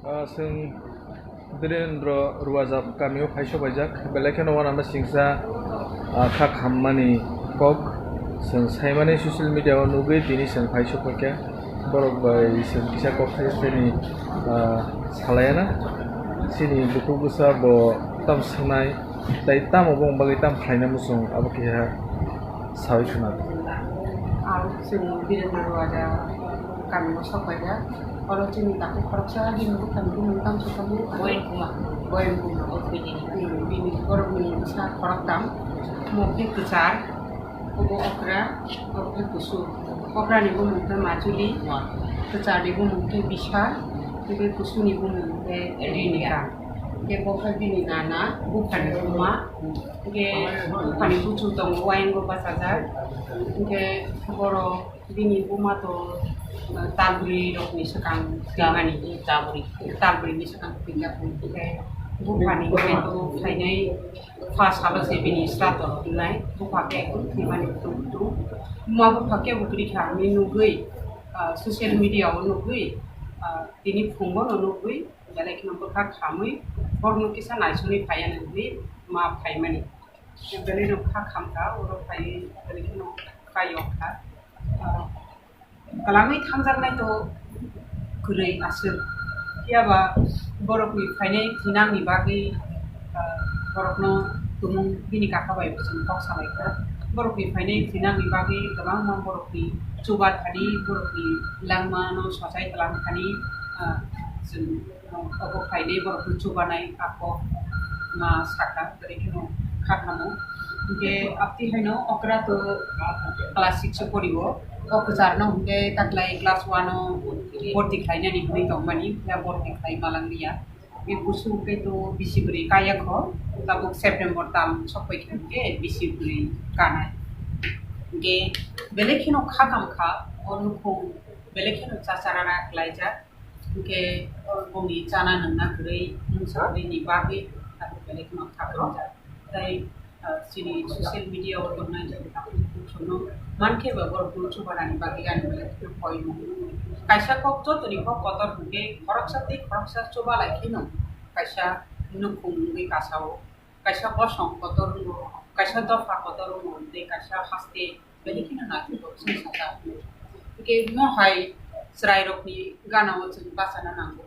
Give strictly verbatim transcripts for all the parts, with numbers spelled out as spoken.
Ah, chwng Birendra Ruajap kamio phai sopaijak, belai kheno uanama singsa, ah, kha khammani kok chwng saimani social media o nugwi tini chwng phai sopaikha. Borok bai chwng kisa kok thai thani, ah, salaiana. Chini bukhuk bwsa bo tam swngnai tei tamo bongni bagwi tam khlaina muchung abo keha saui khna. Ang chwng Birendra Ruajap kamio sopaijak. Oro chini takhuk khoroksa bini buphani bumung tamo se tamo? Boyan Kumar. Boyan Kumar. Hmm, bini borokni bwsa khoroktham. Omo khe kwchar, obo okra, obo khe kusu. Okrani bumung khe Majuli, kwcharni bumung khe Bisha, tei kusuni bumung khe Rinika. Khe bo khe bini nana, buphani buma. Hwnkhe buphani buchuk tongo, uayango bachajak. Hwnkhe borok bini buma to, uh, tabri rokni swkang thwimani. Tabri. Tabri ni swkang thwijak. Hwnkhe buphani hwnkhe to phainai pha salo se bini srato rok wngnai. Bupha khe thwimani kutung kutung. Buma bupha kebo kwrwi kha hinwi nugwi, uh, social media o nugwi, uh, tini phungo no nugwi. Belai kheno bwkha khamwi borokno kisa naisingwi phaiya nangwi ma phaimani. Belai no kha khamkha, oro phaiwi belai kheno kha yokha. Ah, kwlangwi thamjaknai to kwrwi aswk. Phiyaba borokni phainai thinangni bagwi, ah, borokno tumung bini kaka bai bo chwng kok salaikha. Borokni phainai thinangni bagwi kwbangma borokni chubathani, borokni langmano sochai twlangthani, ah, chwng Obo phainai borokno chubanai a kok ma sakha, tei kheno kha khamo. Hwnkhe aboni haino okra to class six o porio. O kwcharno hwnkhe taklai class one o borti khlainani hinwi tongmani, phiya borti khlai malang liya. Bini kusu hwnkhe to bisi bwrwi kaya kho, tabuk September tal sokphai khe hwnkhe bisi bwrwi kanai. Hwnkhe belai kheno kha kam kha, o nukhung belai kheno chacharara khlaijak. Hwnkhe bongni chana nwngna kwrwi mungsa kwrwini bagwi tabuk belai kheno kha khamjak. Tei, ah, chini social media o tongnai joto takhuk bukhukno mankhe ba borokno chubanani bagwi ani belai kheno koi mung. Kaisa kok jotoni kok kotor hwnkhe khoroksa tei khoroksa chubalai kheno kaisa nukhung wngwi kasao. Kaisa bosong kotor wngo, kaisa dopha kotor wngo, tei kaisa haste belai kheno naithok chwng sajak. Hwnkhe omo hai chwrairokni gana-o chwng bachana nango.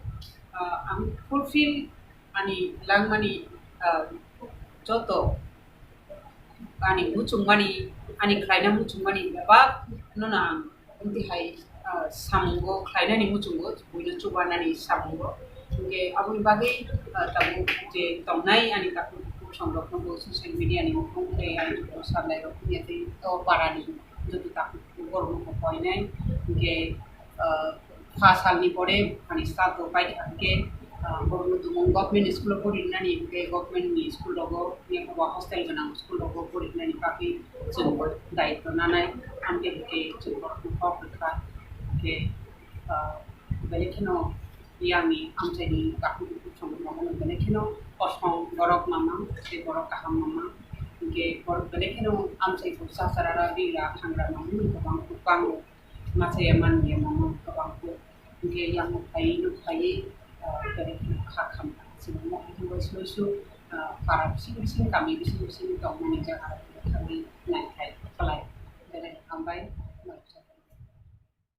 Ah, ang fulfill ani langmani, ah, joto ani muchungmani, ani khlaina muchungmani bebak no ang Amtwi hai, ah, samungo khlainani muchungo, buino chubanani samungo. Hwnkhe aboni bagwi, ah, tabuk je tongnai ani takhuk bukhuk songrokno bo social media ni mukhung tei ani bukhuk sandairok wngya tei o parani joto takhuk bukhuk borokno bo koinai. Hwnkhe, ah, pha salni pore ani staff rok paikha hwnkhe, ah, borokno tumung government school o porinani hwnkhe government ni school rogo, hostel gwnang school rogo porinani bagwi chwng daityo nanai, amtwi hwnkhe chwng borokno kok rwkha. Hwnkhe, ah, belai kheno yangni amchaini takhuk bukhuk songwi tongo, belai kheno kosong borok mamang tei borok kaham mamang. Hwnkhe borok belai kheno amchaiko chacharara, bigra, thangra mamang, kwbang kwbang machaya manliya mamang kwbang kuk. Hwnkhe yang phaiwi nuk phaiwi, ah, belai kheno kha khamkha. Chwng omo hai khe waisa waisa, ah, para bising bising, kami bising bising tongmani jaga rok thangwi naikhai khlai. Belai hambai.